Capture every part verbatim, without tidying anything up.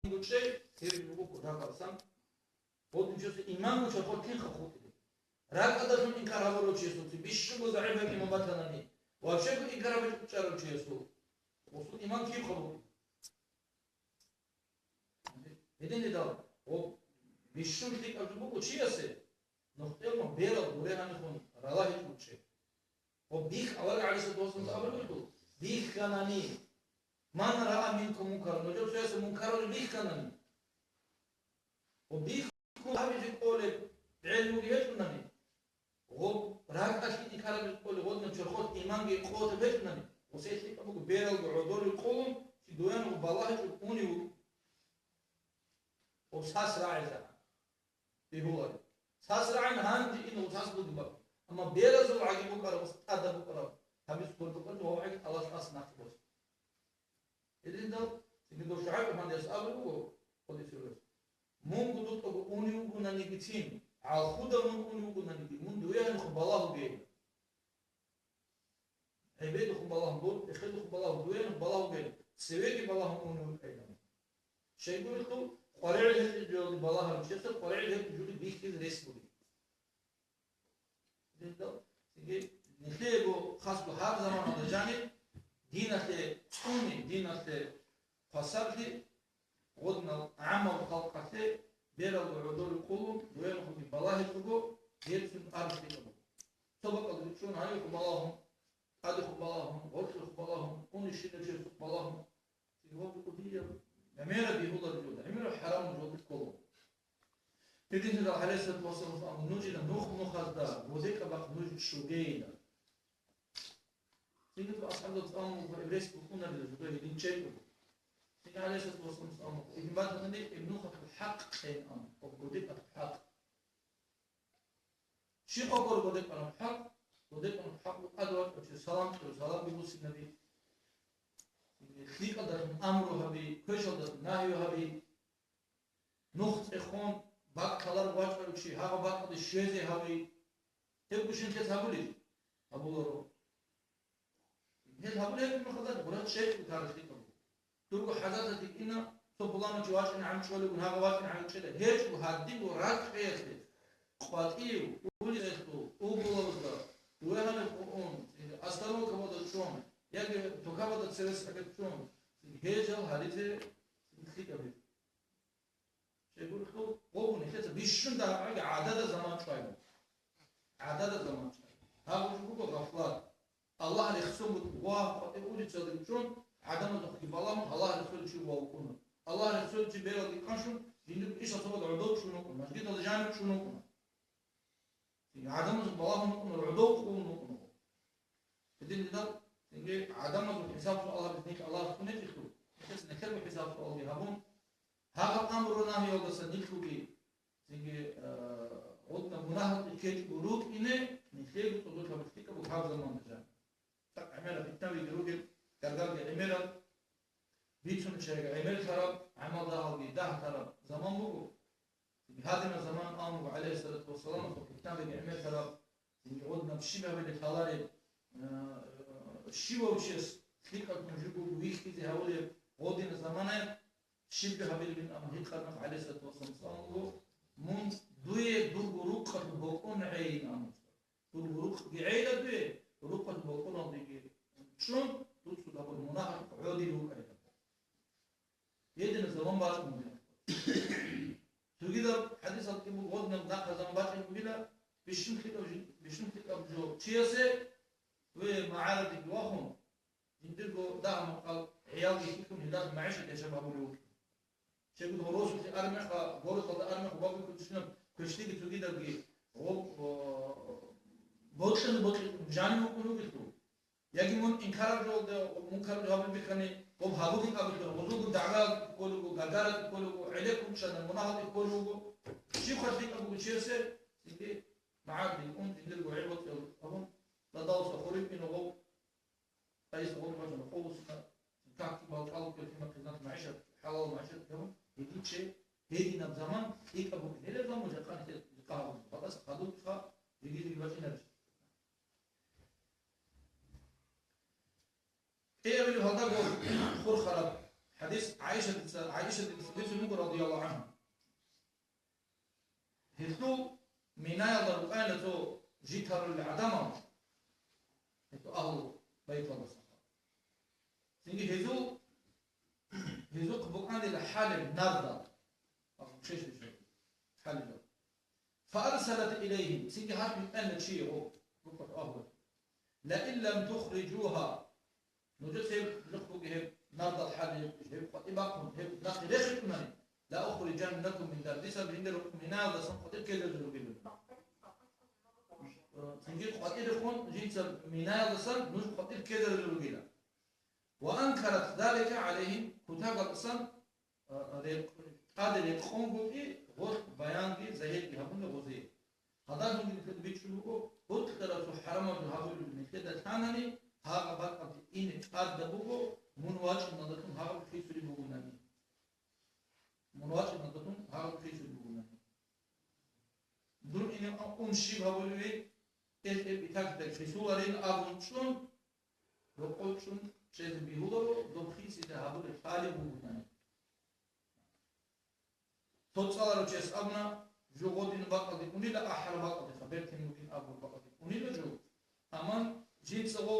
иманго чӀей, гьеб буго кутакалсан. Гъодинчиясе иманго чорхол кинха хутӀизе. РакӀалдалъун инкар гьабурав чиясулъе бищунго загӀипаб иман батанани, вообще-го инкар гьабичӀого чӀарав чиясул, гъосул иман кинха букӀин? Гьединлъидал, гъоб бищун лъикӀаб жо буго чиясе, нухтӀелма берал гурегьанихун ралагьичӀого чӀей. Гъоб бих авараг гӀалайгьиссалату вассаламас абулеб буго, бихьанани, ман раа минкум мункаран, нужер цоясе мункарал бихьанани. Гъоб бихьун гьабизе кӀолеб гӀелмуги гьечӀунани, гъоб ракӀалъе инкарабизе кӀолеб гъодинаб чорхолъ иманги къотӀеб гьечӀунани, гъосие лъикӀаб буго бералго гӀодор рекъолун, чи дуян гъоб балагьичӀого унев вуго. Гъоб сас рагӀи загӀан бегьуларо. Сас рагӀан гьанже ин гъоб сас бугеб бакӀ. Амма беразул гӀаги букӀараб, гъос тӀадаб букӀараб, гьабиз кколеб букӀараб, гьав гӀаги Аллагьас наслу босун. Гьединлъидал цинги дов ШугӀайб гьандияс абулеб буго, хъулисевас: «Мунго дутӀаго унев вугонаниги цин, гӀалхуда мун унев вугонаниги, мун дуе гьанихъ балагьугейилан. ГӀебедухъ балагьун, дор эхедухъ балагьун, дуе гьанихъ балагьугейилан, цевеги балагьун унев вукӀайилан». Щайгурелъул къваригӀел гьечӀеб жоялде балагьарав чиясда къваригӀел гьечӀеб жоялде бихьизе рес бугеб. Гьединлъидал цинги нилъеего хасго гьаб заманалда жаниб диналъе цӀуни, диналъе хвасарлъи, гъодинал гӀаммаб халкъалъе бералго гӀодор рекъолун, дуе гьанихъги балагьичӀого, гьеб цин арулъ лъикӀаб буго. Цо бакӀалда чӀун гьанивехун балагьун, тӀадехун балагьун, гъоркьехун балагьун, унищинав чиясухъ балагьун. Цинги гъоб кӀудияб гӀемераб бегьулареб жо, гӀемераб хӀарамаб жо ккола. Гьединлъидал гӀалайгьиссалату вассаламас абуна, нужеда нух-нухазда гъодекӀаб бахъ нуж щугейилан. Цинги асхӀабзабаз абуна, эбрес букӀунарила жугьа гьедин чӀечӀого. Цинги гӀалайгьиссалату вассаламас абуна, гьедин батани, гьеб нухалъул хӀакъ кьейин абуна, гьеб гъодекӀалъул хӀакъ. Щиб гьеб гъодекӀалъул хӀакъ? ГъодекӀалъул хӀакъ буго тӀаде вачӀарав чи салам кьурав, саламги буссинаби. ЛъикӀалдалъун амру гьаби, квешалдалъун нагью гьаби. Нух цӀехун, бакӀ лъаларго вачӀарав чи, гьагъаб бакӀалде щвезе гьави. Гьеб гущин гьез гьабулеб? Гьабуларо. Гьел гьабулеб мехалда гъурал чӀечӀ букаралъе ккола. Дурго хӀажаталде ина, цо пуланав чи вачӀинегӀан чӀолевгун, гьагъа вачӀинегӀан чӀела. ГьечӀо гьадинго ракӀ гьелъе, къватӀив, улицаялъул углалда, дуе гьанихъ ун, остановкабазда чӀун, яги токабазда цевес гьагар чӀун, гьел жал гьаризе лъикӀаб гьечӀо. Щайгурелъул гъобу нилъеца бищун дагьабги гӀадада заман чӀвай. ГӀадада заман чӀвай. Гьаб жо буго гъафлат. Аллагь рехсон буго, ва къватӀив улицаялде чӀун, гӀадамазухъги балагьун, Аллагь рехсолев чи вукӀуна. Аллагь рехсолев чи бералде кӀанщун, жиндир ишал цогидал гӀодов чӀун вукӀуна, мажгиталда жанив чӀун вукӀуна. Цинги гӀадамазухъ балагьун вукӀуна, гӀодов къулун вукӀуна. Гьединлъидал цинги гӀадамазул хӀисаб-суал гьабизе нилъ Аллагьас ккун гьечӀелъул, нилъеца нилъерго хӀисаб-суалги гьабун, гьагъаб амру-нагьиялдаса нилъгоги цинги, э, гъодинаб мунагьалде ккечӀого рукӀине, нилъеего цӀодорлъаб лъикӀаб буго гьаб заманда жаниб. ТӀакӀ гӀемераб питнаби ругел, гаргарги гӀемераб, бицунеб чагӀиги гӀемерлъараб, гӀамал дагьалги дагьлъараб заман буго. Гьадинаб заман абун буго, гӀалайгьиссалату вассаламасул питнаби гӀемерлъараб, гъодинаб щиб гьабилеб лъалареб, э, щивав чияс лъикӀаб жо буго вихьизе гьавулеб гъодинаб заманаялъ щиб гьабилебин абун гьикъана, гӀалайгьиссалату вассаламас абун буго, мун дуе дурго рукъалъул бокьун гӀейин абун. Дур рукъги гӀейла дуе, рукъалъул бокьуналдеги чӀун, дуца гьабураб мунагьалъухъ гӀодире вукӀайилан. Гьединаб заман бачӀун бугилан. Цогидаб хӀадисалъ буго, гъодинаб нахъа заман бачӀун бугила, бищун лъикӀаб жи-, бищун лъикӀаб жо чиясе, ве магӀаралдеги вахун, жиндирго дагьа-макъал, гӀиялги хьихьун, гьелдалъун магӀишат яшаб гьабулев вукӀин. Щайгурелъул гъоросулъе армиха, городалда армиха бакӀ бихьудусинаб квешлъиги цогидабги, гъоб, о, бокьани-бокьи жанив вукӀун вугелъул. Яги мун инкараб жоялда, мункараб жо гьабулеб бихьани, гъоб гьабулин абулеб, гъозулго дагӀбаялде кколего, гаргаралде кколего, гӀелеккун чӀана, мунагьалде кколего, щибха лъикӀаб буго чиясе, цинги магӀарде ун, жиндирго гӀел боцӀи абун, ладалса хуриб ина гъоб, Гьайса гъоркьа жо къовсуна, какги балкӀал квер кьимат-хъизмат магӀишат, хӀалал магӀишат гьабун, гьединчӀей, гьединаб заман лъикӀаб бугин. Гьелеб заман жакъа нилъер жакъа гьабун. Батас хадубха жиги-жиги бачӀинарищ. Кьеабилеб гьалдаго хурхараб ХӀадис ГӀайшатица, ГӀайшатица бицун буго, радияллагьу гӀангьа. Гьелъул Минаялда рукӀайна цо житарулел гӀадамал, гьелъул агьлу байталдаса. Цинги гьезул, гьезухъ букӀанила хӀалеб нардал, хӀалеб. Фаарсалат илайгьим, цинги гьарулъ букӀана чи гьеб рукъалъ агьлу. Лаин лам тухрижугьа, нужеца гьеб жо бугеб гьеб нардал хӀалеб, гьеб къватӀиб бахъун, гьеб нахъе рехичӀунани, ла ухрижаннакум мин дари, дица жиндир Минаялдасан къватӀир ккезаризе ругилан. Цинги къватӀирехун жинца Минаялдасан нуж къватӀир ккезаризе ругилан. Ва анкарат залика гӀалайгьим, кутакалдасан а, рекъ-, тӀаде рекъон бугеб гъолъ баянги загьирги гьабуна гъозие. Гьадалъунги нилъеда бичӀчӀулеб буго, бутӀараб цо хӀарамаб жо гьабулеб нилъеда лъанани, гьагъаб бакӀалде ине тӀадаб буго, мун вачӀиналдалъун гьагъаб хисулеб бугунани. Мун вачӀиналдалъун гьагъаб хисулеб бугунани. Дун ине ун щиб гьабулеб, гьеб итакида хисуларин абун чӀун, рокъов чӀун чӀезе бегьуларо, доб хисида гьабулеб лъалеб бугунани. Цо цӀаларав чияс абуна, жо гъодин бакӀалде унила, ахӀараб бакӀалдеха, бертин бугин абураб бакӀалде унила жо. Амма жинцаго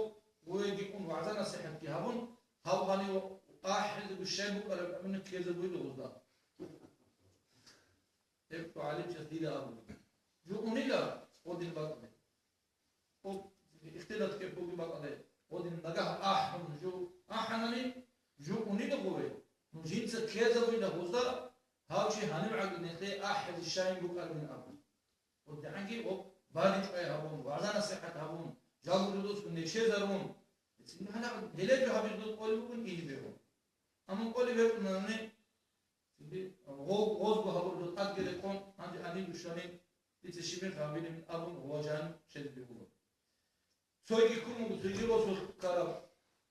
гъоеги ун, вагӀза-насихӀатги гьабун, гьав гьанив ахӀизего щай букӀараб абуна ккезабуйла гъозда. Гьеб гӀалимчияс дида абуна, жо унила гъодин бакӀалде. Гьеб ихтилат ккеб бугеб бакӀалде, гъодин нагагь ахӀун жо ахӀанани, жо унила гъове, ну жинца ккезабуйла гъозда, гьав чи гьанив гӀадин нилъее ахӀизе щайин букӀарабин абун. ГъодигӀанги гьеб баличӀвай гьабун, вагӀза-насихӀат гьабун, жалго жо досго нечезарун, гьелеб жо гьабизе дос къолеб бугин ине бегьун. Амма къолеб гьечӀунани, гъо-, гъозго гьабураб жо тӀадги рекъон, гьанже гьаниб щвани, дица щибин гьабилебин абун, гъов жанив чӀезе бегьула. Цоги ккун буго, цоги росулъ ккараб.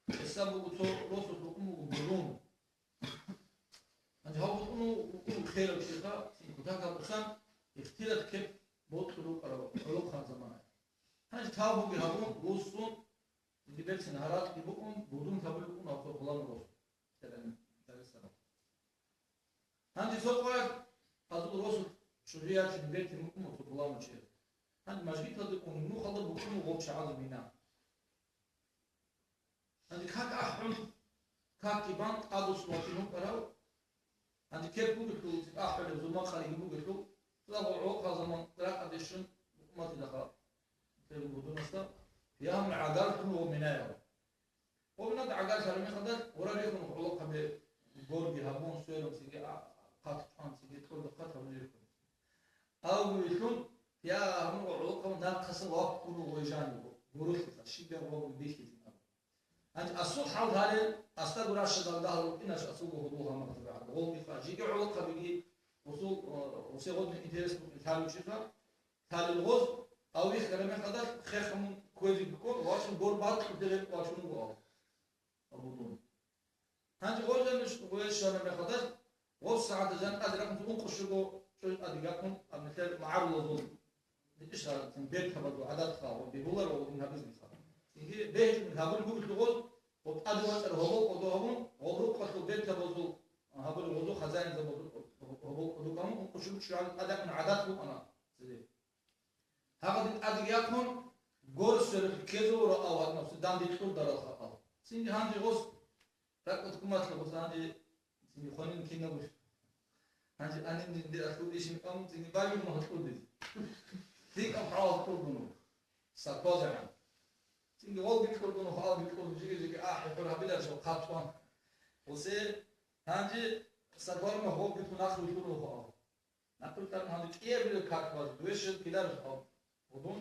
Гьесда буго цо росулъ рукӀун буго Будун. Гьанже гьав Будун вукӀун херав чиха, цин кутакалдасан ихтилат ккеб бокьун рукӀараб гӀолохъан замана. Гьанже тавбуги гьабун, вуссун, цинги берцин гьаракьги букӀун, Будун гьабулеб букӀун гьав цо гъулам рос. Гьанже цо къоялъ азул росулъ чӀужу ячун бертин букӀун цо гъулам чи. Гьанже мажгиталде ун, нухалда букӀун гъов чагӀазул мина. Гьанже как ахӀун, какги бан тӀадвуссун вачӀун вукӀарав. Гьанже кеп бугелъул, цӀикӀ ахӀулеб зулмахъариги бугелъул, цӀакъго гӀолохъаб заман ракӀалде щун букӀун батилаха, Будунасда, ягьун гӀагарлъун ва Минаяв. Гъоб Минада гӀагарлъараб мехалда, гъора рехун гӀолохъаби горги гьабун, сверун, цинги а-, хъат чӀван, цинги кьурда хъат гьабун рехун. Авгуйлъун, я, гьанив гӀолохъаб нахъасан вахъун вуго жанив, гурулъиса, щиб гьабун бихьизин абун. Гьанже асул хӀал гьарел, асда гуращадал дагьал рукӀинач асулго гьудул гьамахъ гьаб. Гъолги ха, жеги гӀолохъабиги, усул, э, усе гъодин интерес букӀин лъалев чи ха, лъалел гъоз, авихъ гьараб мехалда хехун кквезе букӀун, вачун гор бакьулъе рекъ вачун вуго. Абудун. Гьанже гъов жанив гъове щвараб мехалда, гъов сагӀатда жан тӀаде рахъун ункъо щуго чӀужу тӀаде гакун, аб нилъер магӀарулазул ишарат, бертабазул гӀадат ха, ва бегьуларо гъодин гьабизе ха. Цинги бегьулеб гьабулеб бугелъул гъоз, гъов тӀаде вачӀарав гьобол кӀодо гьабун, гъов рукъалъул бертабазул гьабулеб гъозул хазаинзабазул гьобол кӀодо гьабун, ункъо щуго чӀужу тӀаде рахъун гӀадат букӀана цере. Гьагъадин тӀадеги яхъун, гор сверухъ ккезавура ав гьадинаб данде кьурдарал хабал. Цинги гьанже гъос ракӀалде ккун батила гъос гьанже, цинги хванин кинабго. Гьанже анин жинде ахӀул ишин кӀамун, цинги байбихьун гьоркьор дизе. ЛъикӀаб хӀалалъ кьургун вуго. СаркозегӀан. Цинги гъолги кьургун вуго, гьалги кьургун, жиги-жиги ахӀи-хӀур гьабиларищ хъат чӀван. Гъосе гьанже саркозегӀан гъолги кьун ахӀи вилълъун вуго ав. Например, гьанже кӀиябилеб как баз, дуе щвел киларев гьав Будун,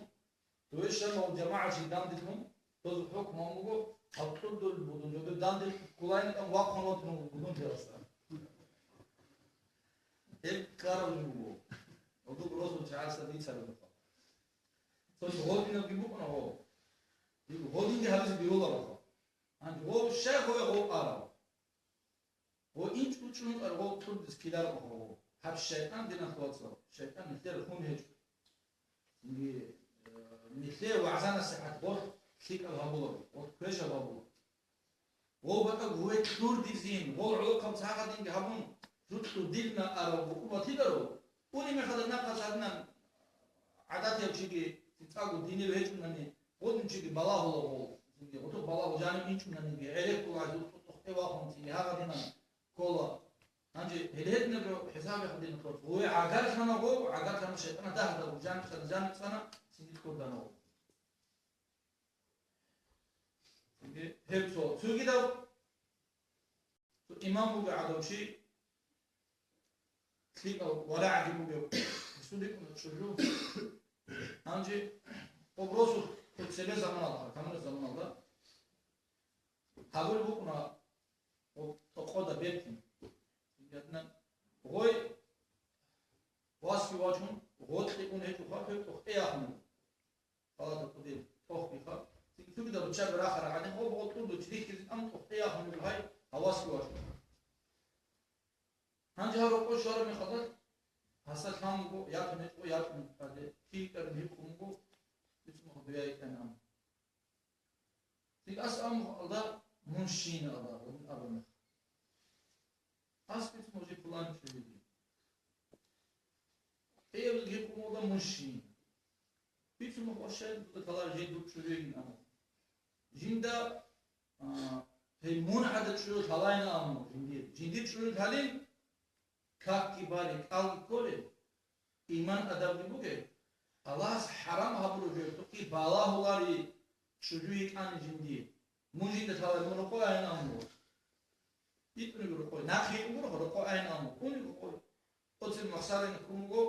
дуе щвел жамагӀат жинда данделъун, дозул хӀукму гьабун буго, гьав кьурдул Будун, жодор данделъ кколайин тӀам вахъун ватун вуго Будун терасда. Гьеб ккараб жо буго. Гьудул росул чагӀаца бицараб буго. Цо гъодинабги букӀуна гъо. Гъодинги гьабизе бегьуларо. Гьанже гъо щай гъове гъов арав? Гъо инчӀ-учӀун аргъов кьурдиз ккеларо гъо. Гьаб шайтӀан, диналъ вацал, шайтӀан нилъер хун гьечӀо. Цинги, э, нилъее вагӀза-насихӀат гъолъ лъикӀаб гьабуларо, гъолъ квешаб гьабуларо. Гъов батӀа гъуве кьурдизин, гъол гӀолохъаб цагъадинги гьабун, жутлъу дилна арав гъукъу батидаро, уни мехалда нахъа цадинан гӀадатияв чиги, цицӀаго динив гьечӀунани, гъудин чиги балагьула гъол, цинги гъутӀухъ балагьу жанив инчӀунанинги, гӀереккула гӀайзул тӀутӀухъе вахун, цинги гьагъадинан ккола. Гьанже гьел гьединаб жо хӀисаб гьадин ккола. Гъуве гӀагарлъана гъов, гӀагарлъана шайтӀана дагьадав жаниб цана, жаниб цана, цинги ккурдана гъов. Гьеб цо. Цогидав цо имам бугев гӀадав чи, лъикӀав варагӀги бугев, гьесул рикӀкӀуна чӀужу. Гьанже гъоб росулъ цебе заманалда, камураб заманалда гьабулеб букӀуна гъоб тӀокъода бертин. Гъой васги вачун, гъоркье ун гьечӀоха, гьеб тӀохӀе яхъун. Палата кӀудияб тӀохьги хаб. Цинги цогидал руччаби рахарал гӀадин, гъоб гъоркь тӀурдучи рихьизе тӀам тӀохье яхъун буго гьай, гьавасги вачун. Гьанже гьав рокъов щвараб мехалда, гьасда лъан буго, ятун гьечӀо, ятун гьаде, кий кӀараб гьикъун буго, бицун буго дуе йикӀан ам. Цинги ас ам алда мун щийин алда, гъун абун мех. Ас бицун буго жи пулан чӀужуги. Эб гьикъун буго мун щийин. Бицун буго щай дуда калар жи дур чӀужугин ам. Жинда, а, гьей мун гӀада чӀужу лъалайин ам жиндир. Жиндир чӀужу лъалин, какги балеб, кӀалги кколеб, иман адабги бугеб, Аллагьас хӀарам гьабураб жоялъухъги балагьулари чӀужу йикӀани жиндие. Мун жинда лъалай, мун рокъой айин абун буго. ИтӀунего рокъой, нахъ йикӀуго рокъой айин абун буго, униго рокъой. Оцин махсарин ккун буго,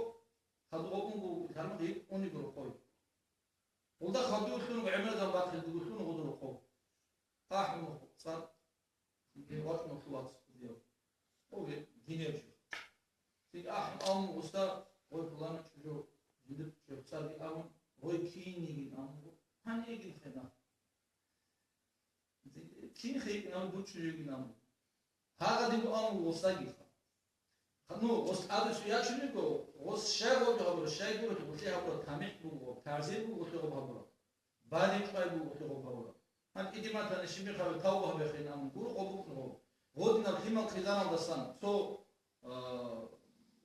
хадув унго, гьармагъ йикӀ, униго рокъой. Гъулда хадув лъун гӀемерзан бахъизе гулъун гъудул рокъов. АхӀун цӀар, вачӀун вац кӀудияв. Оге, гинев жо. Цинги ахӀун абун гъуста, гъой пулана чӀужу, жиндир чӀужу цӀарги абун, гъой кин йигин абун, гьанигин хена. Кин хейкӀинаб, дур чӀужугин абун. Гьагъадин абун гъусагиха. Ну, гъус тӀадуцу ячун йиго, гъус щай гъоги гьабура, щай гурелъ гъулъи гьабура, тамихӀ буго, тагӀзир буго гъулъи гъоб гьабура. Балин чӀвай буго гъулъи гъоб гьабура. Гьанкъи диматани шимихъаби тавба гьабехин абун гуро гъоб букӀун гъоб. Гъодинаб лъимал хъизаналдасан цо, а,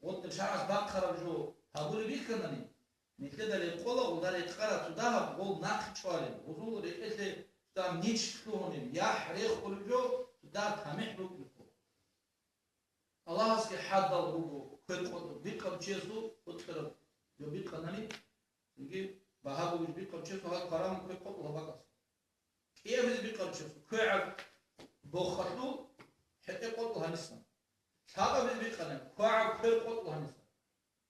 гъодинаб шаргӀас бахъараб жо гьабулеб бихьанани, Нилъеда рекъола гъулда рекъараб цо дагьаб гъол нахъ чӀвалеб, гъузул рекъелъе дам нич лъугьунеб, яхӀ рехулеб жо, цо дагьаб тамихӀ букӀинхъо. Аллагьасде хӀадал руго, квер къотӀ бикъав чиясул, къотӀараб жо бикъанани, цинги багьа бугеб бикъав чиясул гьал хъарамун квер къотӀ гьаб бакӀас. КӀиабизе бикъав чиясул квегӀаб бохалъул хӀетӀе къотӀ гьанисан. Лъабабизе бикъана квагӀаб квер къотӀ гьанисан.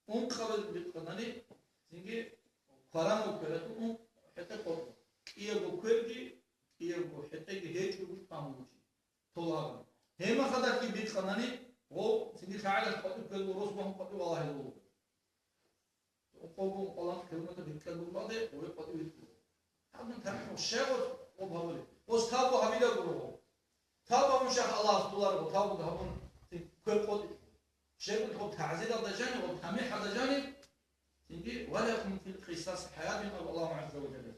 Ункъабаз бикъанани, цинги кваранав квератун ун хӀетӀе къотӀа. КӀиябго кверги, кӀиябго хӀетӀеги гьечӀого тӀамулчи. Толагъан. Гьеб мехалдалъги бикъанани, гъов цинги лъагӀалалъ къотӀи кверго рос бахун къотӀи валагьило. Къого къолан километр бикьа гурбаде, гъове къотӀи витӀуло. Гьабун тарихӀ щегъос гъоб гьабули. Гъос тавбу гьабила гуро гъов. Тавба мушах Аллагьас туларго, тавба гьабун, цин квер къотӀи. Щегъул гъоб тагӀзиралда жаниб, гъоб тамихӀалда жаниб, цинги, «Ва лакум фил къисас хӀаятун», абу Аллагьу гӀазза ва жалла.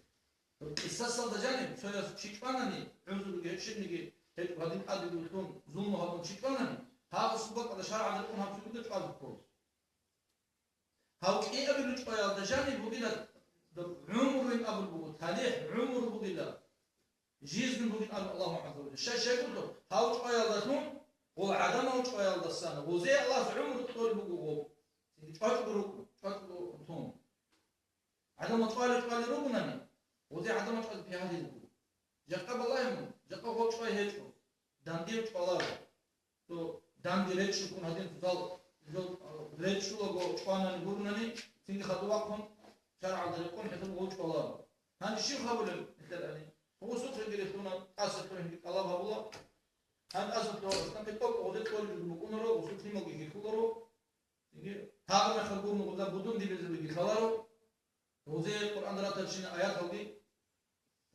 Къисасалда жаниб, цояс чи чӀванани, гӀузруги гьечӀебниги гьечӀо, гьадин тӀаде гурелъун зулму гьабун чи чӀванани, гьагъасул бакӀалда шаргӀалда рекъон гьаб цогидал чӀвазе ккола. Гьав кӀиабилеб чӀваялда жаниб бугила, гӀумруин абулеб буго, талихӀ гӀумру бугила, жизнь бугин абун Аллагьу гӀазза ва жалла. Щай-щай гуро, гьав чӀваялдалъун, гъол гӀадамал чӀваялдасан, гъозе Аллагьас гӀумру кьолеб буго гъоб. ЧӀвачӀого рукӀун, чӀвачӀого рукӀун тун. ГӀадамал чӀвали-чӀвали ругунани, гъозе гӀадамал чӀвазе пигьализе буго. Жакъа балагье мун, жакъа гъов чӀвай гьечӀо, дандив чӀваларо. То данде речӀчӀуккун гьадин цоцал жо, речӀчӀулаго чӀванани гурунани, цинги хадув вахъун, шаргӀалда рекъон хӀетаб гъов чӀваларо. Гьаниб щиб гьабулеб, гьелъадани? Гъусухъеги рехуна, тӀаса лъугьинги тӀалаб гьабула. Гьаниб тӀаса лъугьарас, нахъе тӀокӀ гъозе кьолеб букӀунаро, гъусул лъималги хихьуларо. Цинги гьагъа мехалъ гурун гъуза будун дибезабиги лъаларо. Гъузе Къуръан ратарщина аяталги,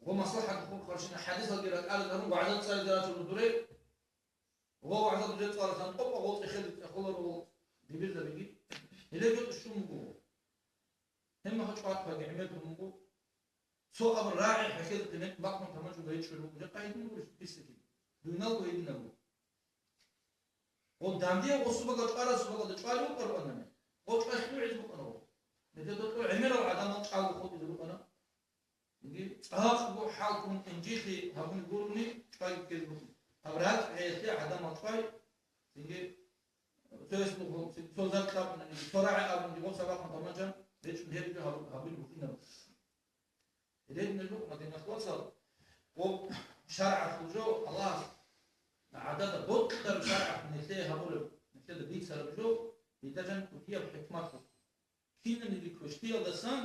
гъо маслахӀат хурхарщина хӀадисалги ракӀалде гьарун вагӀза цӀализе рачун дуре. Гъо вагӀза дузе цӀаласан тӀокӀа гъо цӀехезе цӀехоларо гъо дибезабиги. Гьеле жо тӀущун буго. Гьеб мехалъ чӀватӀаги гӀемер тун буго. Цо аб рагӀи хӀехьезе тӀинекь бахъун таманчӀун гьечӀо руго. Жакъа гьедин гурищ писаги. Дуйналго гьединаб буго. Гъо дандияв гъо субага чӀварасубагада чӀвалев вукӀарванани, гъо чӀвалъ лугӀиз букӀана гъо. Метер докьо гӀемерал гӀадамал чӀаго хутӀизе букӀана. Цинги цӀакъго хӀалкун инжихъи гьабуни гурони чӀвай ккезе букӀана. Гьаб ракӀ гӀелъе гӀадамал чӀвай, цинги цояс цо зат кьабунани, цо рагӀи абунги, гъо сабахъун таманчан речӀун гьебги гьаб-, гьабуни букӀинаб. Гьединаб жо, диналъул вацал, гъоб шаргӀалъул жо, Аллагьас гӀадада бокьараб шаргӀалъ нилъее гьабураб, нилъеда бицараб жо, гьелда жаниб кӀудияб хӀикмат буго. Кинаниги квешлъиялдасан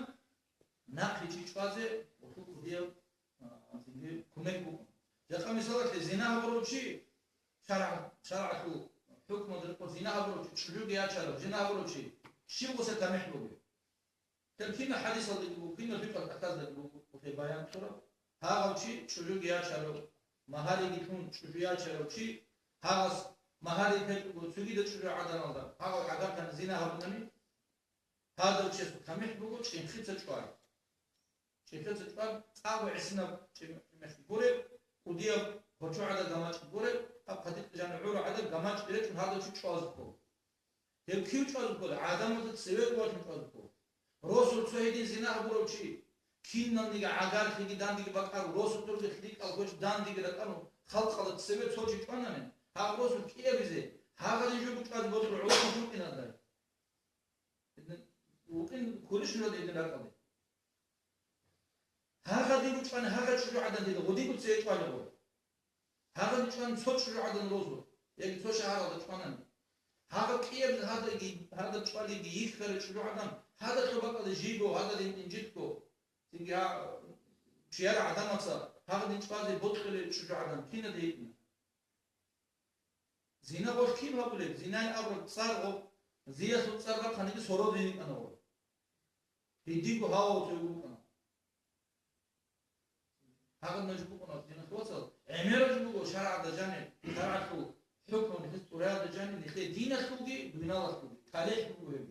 нахъе чи чӀвазе гъолъул кӀудияб, а, цинги кумек буго. Жакъа мисалалъе, зина гьабурав чи, шаргӀ-, шаргӀалъул хӀукмуялда рекъон зина гьабурав чи, чӀужуги ячарав, зина гьабурав чи, щиб гъосе тамихӀ бугеб? Гьеб кинаб хӀадисалдаги буго, кинаб фикъгьал кӀалъаздаги буго, гъолъе баян кьураб. Гьагъав чи чӀужуги ячарав, магьариги лъун чӀужу ячарав чи, гьагъас магьари течӀого цогидал чӀужугӀаданалда, гьагъав гӀагарлъани зина гьабунани, гьадав чиясул тамихӀ буго чӀинхъица чӀвай. ЧӀинхъица чӀван цӀакъго гӀисинаб чӀим-, чӀимехь гуреб, кӀудияб гьорчӀогӀадан гамачӀ гуреб, гьаб хъатикь жанив гӀурогӀадан гамачӀ речӀун гьадав чи чӀвазе ккола. Гьеб кив чӀвазе ккола? ГӀадамазда цеве вачун чӀвазе ккола. Росулъ цо гьедин зина гьабурав чи, киналниги гӀагарлъиги дандеги бакӀарун, росулъги лъикӀал гьоч дандеги ракӀарун, халкъалда цеве цо чи чӀванани, гьаб росулъ кӀиабизе, гьагъадин жо чӀвазе бокьараб гӀолохъаб букӀиналдай. Вукъин кколищ нужеда гьедин ракӀалде? Гьагъадин чӀван, гьагъа чӀужугӀадан дида, гъудинго цее чӀвалеб гъо. Гьагъадин чӀван цо чӀужугӀадан розу, яги цо шагьаралда чӀванани. Гьагъаб кӀияб гьадаги, гьадаб чӀвалиги йихьарай чӀужугӀадан, гьадалъул бакӀалда жийго, гьададин инжитго. Цинги гьа-, чияр гӀадамаца гьагъадин чӀвазе бокьулел чӀужугӀадан кинаде гьикӀна. Зина гъолъ кин гьабулеб? Зинай абураб цӀар гъо, зиялъул цӀар бахъаниги сородине йикӀана гъо. Гьединго гьавав цо вукӀана. Гьагъаб нуж букӀуна, диналъул вацал, гӀемераб жо буго шаргӀалда жаниб, шаргӀалъул хӀукму нилъеца тӀуралда жаниб, нилъее диналъулги, дуниялалъулги. ТалихӀ буго гьеб.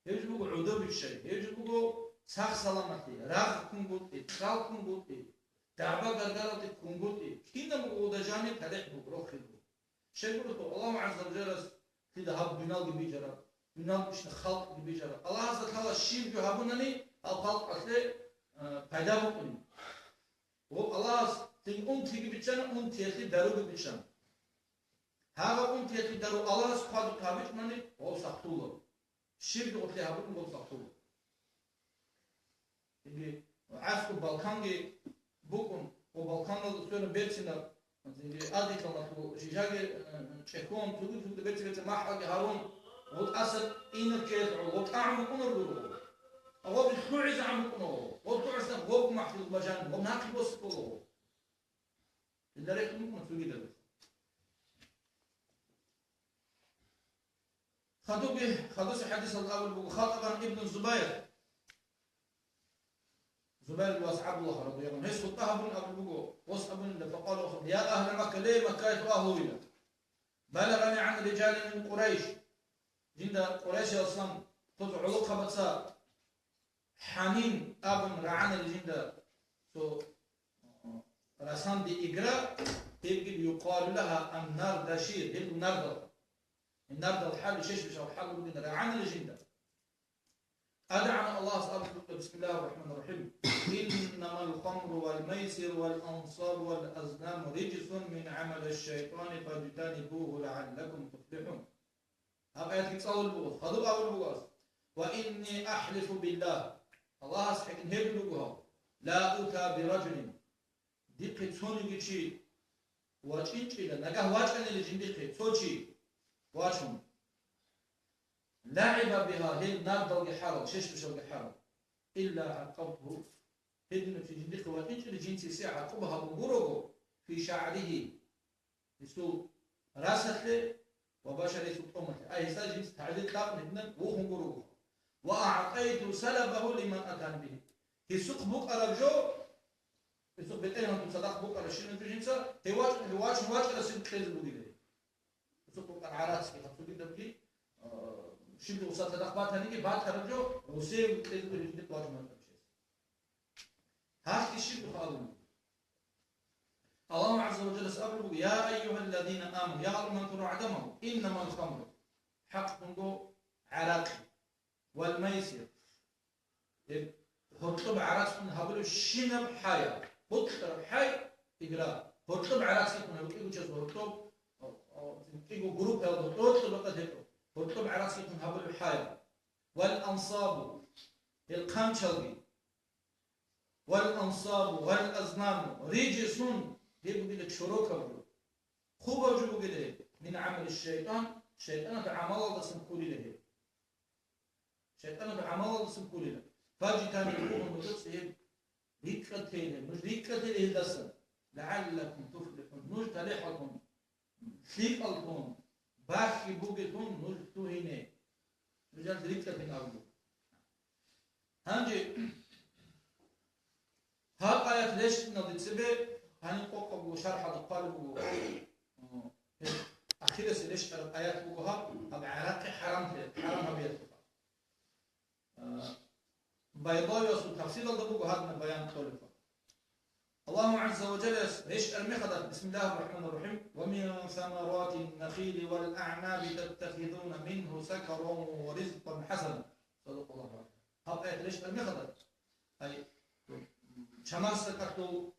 Гьеб жо буго гӀодобиччай, гьеб жо буго сах-саламалъи, рагъ ккунгутӀи, кьал ккунгутӀи, дагӀба-гаргаралде ккунгутӀи, кинаб буго гъода жаниб талихӀ буго, рохел буго. Щайгурелъул Аллагь гӀазза ва жаллас лъида гьаб дуниялги бижараб, дуниялги бищун халкъги бижараб. Аллагьасда лъала щиб жо гьабунани гьаб халкъалъе, а, пайда букӀуни. Ва Аллагьас цин унтиги биччана, унтиялъе даруги биччана. Гьаб унтиялъе дару Аллагьас хъвадухъ гьабичӀунани гъов сахлъула. Щиб гъорлъе гьабун гъов сахлъула. Цинги гӀаскӀу Балканги букӀун, ва Балканалда цоян берцинаб, цинги азиялъул жижаги, э, чӀехьон, цуги-цуги берци-берци махӀалги гьарун, гъутӀаса инарккеялъ гъутӀагӀун букӀунарго. Гъоб лъугӀизегӀан букӀунаго, гъоб лъугӀизегӀан гъоб махӀлил бажан, гъоб нахъе босизе кколаго. Гьелда рехун букӀуна цогидаб. Хадубги, хадуси хӀадисалда абулеб буго, хатӀабан Ибн Зубайр. Зубайр ибн АсгӀабуллагь радияллагьу гӀангьу. Гьес хутӀба гьабун абулеб буго, гъос абунила, факъала, я агьла Макка, ле, Маккаялъул агьлуила. Балагъани гӀан риджалин мин Къурайш. Жинда Къурайшалдасан цо-цо гӀолохъабаца Хьанин абун рагӀанила жинда цо, э, расанде игра, гьебги юкъалу лагьа ан-Нардашир, гьеб нардал. Нардал хӀалбищ, щибищ гьал хӀал бугин рагӀанила жинда. ТӀадегӀанав Аллагьас абулеб: بسم الله الرحمن الرحيم. إنما الخمر والميسر والأنصاب والأزلام رجس من عمل الشيطان فاجتنبوه لعلكم تفلحون. Гьаб аятги цӀалулеб буго, хадуб абулеб буго гьес: وإني أحلف بالله, Аллагьас хӀикм гьеб буго гьав, لا أتى برجل, дихъе цониги чи вачӀинчӀила, нагагь вачӀанила жиндихъе цо чи вачун. لعب بها, гьел нардалги хӀарал, щибищалги хӀарал. إلا عاقبته, гьединав чи жиндихъе вачӀинчӀила жинцасе гӀакъуба гьабун гурого, في شعره, гьесул расалъе ва بشره, гьесул тӀомалъе. Ай, гьесда жинца тагӀзир кьабун гьединан вухун гурого. وأعطيت سلبه لمن أتاني به. Гьесухъ букӀараб жо, гьесухъ бетӀергьанасул цадахъ букӀарабщинаб жо жинца, гьев вач-, гьев вачун вачӀарасе кьезе бугила. Гьесухъ букӀараб гӀарацги, гьаб цогидабги, а, щиб гъусал цадахъ батаниги, батараб жо гъусев кьезе бугила жиндихъ вачун вачӀарав чияс. Гьалъги щиб абун? Аллагьу гӀазза ва жаллас абулеб буго: «Я айюгьалладина аману», я гьал иман лъурал гӀадамал, «иннамал хамру», хӀакълъунго гӀаракъи, «вал майсир», гьеб гьоркьоб гӀарацлъун гьабулеб щинаб хӀай, бокьараб хӀай, игра, гьоркьоб гӀарацлъун гьабулеб кӀиго чияс гьоркьоб, кӀиго группаялда гьоркьоб бакӀалде гьоркьоб гӀарацлъун гьабулеб хӀай, «вал ансабу», гьел хъанчалги, «вал ансабу вал азнаму», рижисун, гьеб бугила чорокаб жо. Хъубаб жо бугила гьеб, «мин гӀамали шайтӀан», шайтӀанаб гӀамалалдасан кколила гьеб. ШайтӀанаб гӀамалалдасан кколила. «Фажтанибугьа», нужеца гьеб рикӀкӀад тейила, нуж рикӀкӀад тейила гьелдасан. «ЛагӀаллакум туфлихӀун», нуж талихӀаллъун, лъикӀаллъун, бахьи бугелъун нуж лъугьине. Нуж рикӀкӀад тейин абун. Гьанже гьаб аят рещтӀиналде цебе гьаниб къокъаб буго, шархӀалда хъвалеб буго. Ахиралъе рещтӀараб аят буго гьаб, гьаб гӀаракъи хӀарам, хӀарам гьабиялъулха. А, Байдавиясул тафсиралда буго гьадинаб баян кьолеб. Аллагьу гӀазза ва жаллас рещтӀараб мехалда, бисмиллагьир рахӀманир рахӀим, «ва мин самарати нахили вал аънаби таттахизуна мингьу сакаран ва ризкъан хӀасана». Садакъаллагьу гӀазим. Гьаб аят рещтӀараб мехалда, ай, чамасдакалъул,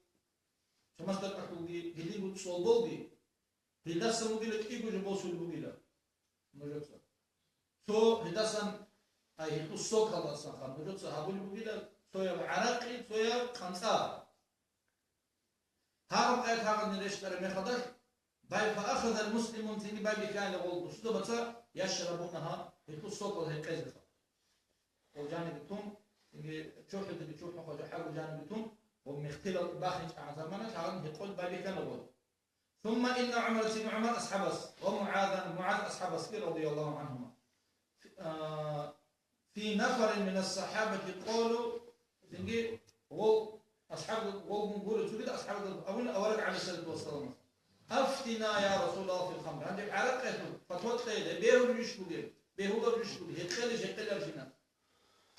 чамасдакалъулги гьединго цӀолболги, гьелдасан бугила кӀиго жо босулеб бугила нужеца. Цо гьелдасан, ай, гьелъул сокалдасанха нужеца гьабулеб бугила, цояб гӀаракъи, цояб къанцӀа. Гьаб аят гьагъадин рещтӀараб мехалда, бай, «фаахазал муслимун», цинги байбихьана гъол бусурбабаца, «яшрабунагьа», гьелъул сокал гьекъезеха. Гъол жаниги тун, цинги чурхӀулдаги чурхӀухъа жо хӀагу жаниги тун, гъол мехтилал бахинчӀагӀан замана гьагъадин гьекъол байбихьана гъол. Сумма инна ГӀумара, цинги ГӀумар асхӀабас ва МугӀазан, МугӀаз асхӀабасги, радияллагьу гӀангьума, а, фи нафарин минас сахӀабати къалу, цинги гъол асхӀаб, гъолгун гуро цогидал асхӀабаз абуна авараг гӀалайгьиссалату вассаламас: «Афтина, я Расулаллагь, фил хамр». Гьанже гӀаракъиялъул фатва кьейила, бегьулищ бугеб, бегьуларищ бугеб, гьекъелищ, гьекъеларищина.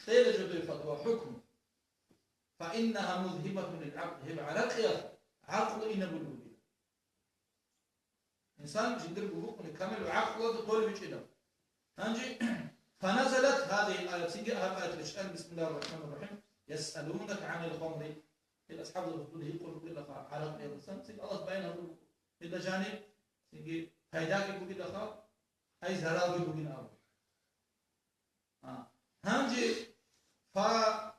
Кьейила жо дой фатва, хӀукму. «Фаиннагьа музгьибатун лил гӀакъл», гьеб гӀаракъиялъ гӀакълу инабулеб бугила. Инсан жиндирго букӀуни камил ва гӀакълуялда толеб гьечӀила. Гьанже, «фаназалат гьазигьил аят», цинги гьаб аят рещтӀана, бисмиллагьир рахӀманир рахӀим, «ясъалунака гӀанил хамри». Гьел асхӀабзабаз дуда гьикъулеб бугилаха гӀаракъиялдасан, цинги Аллагьас баян гьабулеб буго гьелда жаниб, цинги пайдаги бугилаха, ай заралги бугин абу. А, гьанже фа-,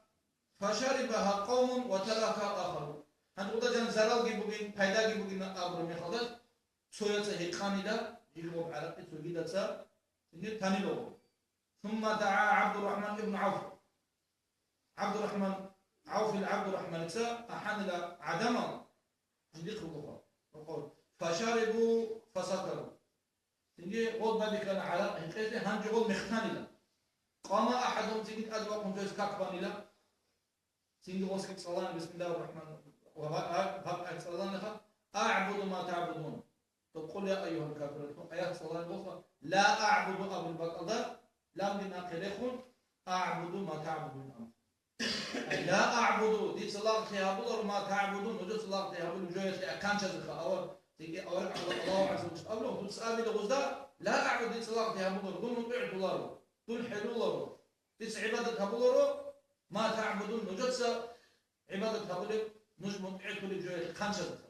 «фашарибагьа къавмун ва таракагьа ахарун». Гьанже гъуда жан заралги бугин, пайдаги бугин абураб мехалда, цояца гьекъанила, жил гъоб гӀаракъи цогидаца, цинги танила гъоб. Сумма дагӀа ГӀабдуррахӀман ибн ГӀавф. ГӀабдуррахӀман, ГӀавфил ГӀабдуррахӀманица ахӀанила гӀадамал, жиндихъ ругоха, рокъор. «Фашарибу фасакару». Цинги гъол байбихьана гӀаракъ гьекъезе, гьанже гъол мехтанила. Къама ахӀадум, цинги тӀаде вахъун цояс как банила. Цинги гъосги цӀалана, бисмиллагьир рахӀманир рахӀим, ва гьа-, гьа-, гьаб-, гьаб цӀаланаха: «АгӀбуду ма тагӀбудун». Доб «Къул я айюгьал кафирун» аят цӀалана гъоха, «Ла агӀбуду» абун бакӀалда, ламги нахъе рехун, «АгӀбуду ма тагӀбудун» абун. Ай, ла агӀбуду, дица лагълъи гьабуларо, ма тагӀбудун, нужеца лагълъи гьабулеб жоялъе аканчазеха, авар, цинги авар Аллагь, Аллагь гӀазза ва жалла абула, дуца абила гъузда, ла агӀбуду, дица лагълъи гьабуларо, дун мутӀигӀлъуларо, дун хӀелуларо, дица гӀибадат гьабуларо, ма тагӀбудун, нужеца гӀибадат гьабулеб, нуж мутӀигӀлъулеб жоялъе аканчазеха.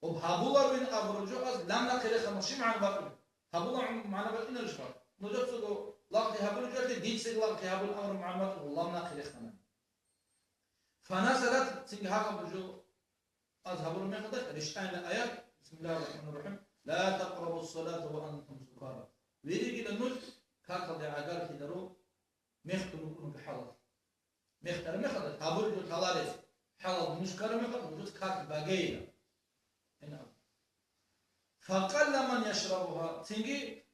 Гьабуларвин абураб жо аз ламна хъирехъана, щиб магӀна бакӀулеб? Гьабула магӀна бакӀинарищха? Нужецаго лагълъи гьабулеб жоялъе, дицаги лагълъи гьабун абураб магӀна бакӀулеб, ламна хъирехъана. Фаназалат, цинги гьагъаб жо аз гьабураб мехалда рещтӀайна аят, бисмиллагьир рахӀманир рахӀим, «Ла такърабус салата ва антум сукара». Виригила нуж какалде гӀагарлъидаро мехтун рукӀунги хӀалалъ. Мехтараб мехалда гьабулеб жо лъаларес, хӀалалда нуж ккараб мехалда нужеца как багейила. Гьенаб. «Факъалла ман яшрабугьа», цинги